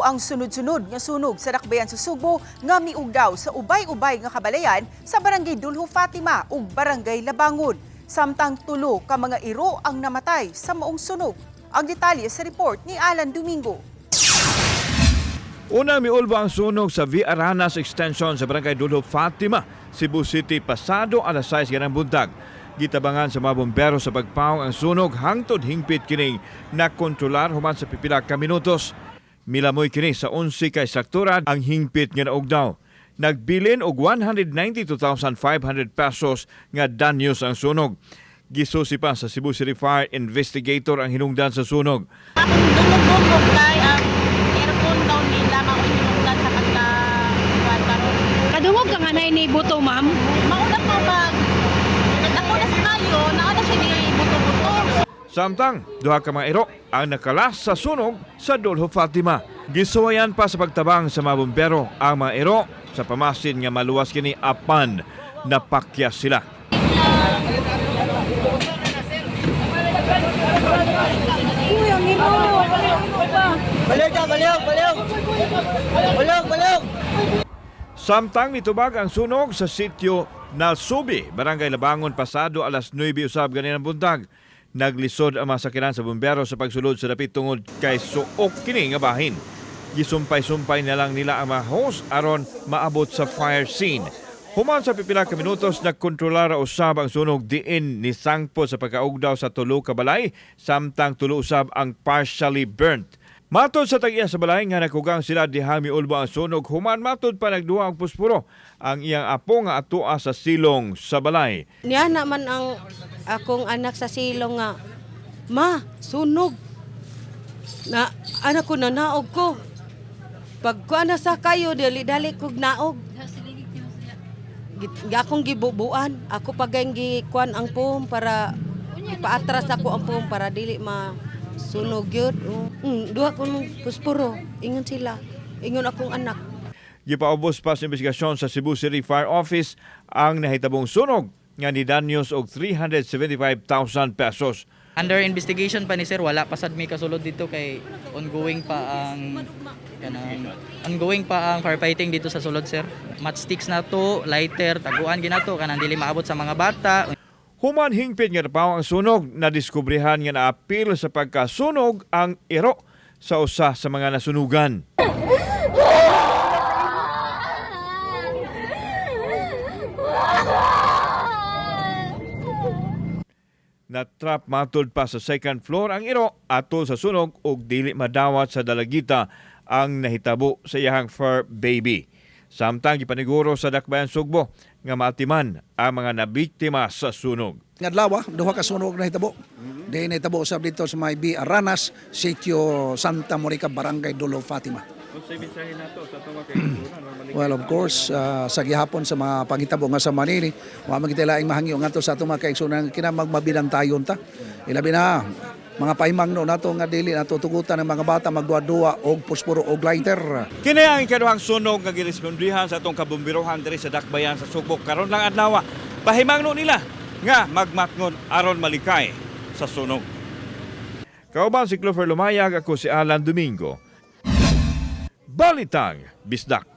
Nahitabo ang sunod-sunod nga sunog sa dakbayan sa Sugbo nga miugdaw sa ubay-ubay nga kabalayan sa Barangay Dulho Fatima ug Barangay Labangon. Samtang 3 ka mga iro ang namatay sa maong sunog. Ang detalye sa report ni Alan Domingo. Una, miulbo ang sunog sa V. Aranas Extension sa Barangay Dulho Fatima, Cebu City, pasado alas 6 ganang buntag. Gitabangan sa mga bombero sa pagpawong ang sunog hangtod hingpit kining nakontrolar human sa pipila ka minutos. Milamoy kini sa 11 ka struktura ang hingpit nga naugdaw. Nagbilin og 192,500 pesos nga danyos ang sunog. Gisusi pa sa Cebu City Fire Investigator ang hinungdan sa sunog. Akong dungog-dungog kay ang aircon daw nila mao hinungdan sa pagka kuan karon. Kadungog ka nga na ni buto, ma'am. Mauna ko pag ako na sa kayo, naa na siya ni buto-buto. Samtang, duha ka mga iro ang nakalas sa sunog sa Dolho Fatima. Gisuwayan pa sa pagtabang sa mga bumbero ang mga iro sa pamasin nga maluwas kini apan napakyas sila. Samtang nitubag ang sunog sa sitio Nalsubi, Barangay Labangon, pasado alas 9 usab ganinang buntag. Naglisod ang mga sakiran sa bumbero sa pagsulod sa dapit tungod kay suok kini nga bahin. Gisumpay-sumpay na lang nila ang mga hose aron maabot sa fire scene. Human sa pipila ka minutos, nagkontrolar usab ang sunog diin ni sangpo sa pagkaugdaw sa 3 ka balay, samtang 3 usab ang partially burnt. Matod sa tag-iya sa balay nga nakugang sila diha miulbo ang sunog, human matod pa nagduha ang puspuro ang iyang apo nga atua sa silong sa balay. Niya naman ang akong anak sa silong nga, "Ma, sunog." Na, anak ko, nanaog ko. Pag kuan na sa kayo, dali-dali kog naog. Akong gibubuan. Ako pag gikuan ang pohon para ipaatras ako ang pohon para dili masunog yun. Oh. Duha ko nung puspuro. Ingon sila. Ingon akong anak. Gipaubos pa sa investigasyon sa Cebu City Fire Office ang nahitabong sunog nga nidanyos og 375,000 pesos. Under investigation pa ni sir, wala pa sad mi kasulod dito kay ongoing pa ang kanang ongoing pa ang firefighting dito sa sulod, sir. Matchsticks na to, lighter, taguan ginato kanang dili maabot sa mga bata. Human hingpit nga napaw ang sunog, nadiskubrehan nga naapil sa pagkasunog ang iro sa usa sa mga nasunugan. Natrap matod pa sa second floor ang iro atol sa sunog ug dili madawat sa dalagita ang nahitabo sa iyahang fur baby. Samtang gipaniguro sa Dakbayan Sugbo nga maatiman ang mga nabiktima sa sunog. Ngadlaw, duha ka sunog na hitabo. Di nahitabo usab dito sa may B. Aranas, Sitio Santa Monica, Barangay Dolo Fatima. Well, of course, sa gihapon sa mga panghitabo nga sa Manili, wa man kita laing mahangyo ngadto sa atong mga kaigsuonan kinamagmabilang tayon ta. Ilabi na mga paimangno nato nga dili nato tugutan ng mga bata magduwa-duwa og posporo og lighter. Kini ang ikaduhang sunog nga girespondihan sa atong kabomberohan diri sa Dakbayan sa Sugbo karon lang adlaw. Pahimangno nila nga magmatngon aron malikay sa sunog. Kauban si Clover Lumayag, ako si Alan Domingo. Balitang Bisdak.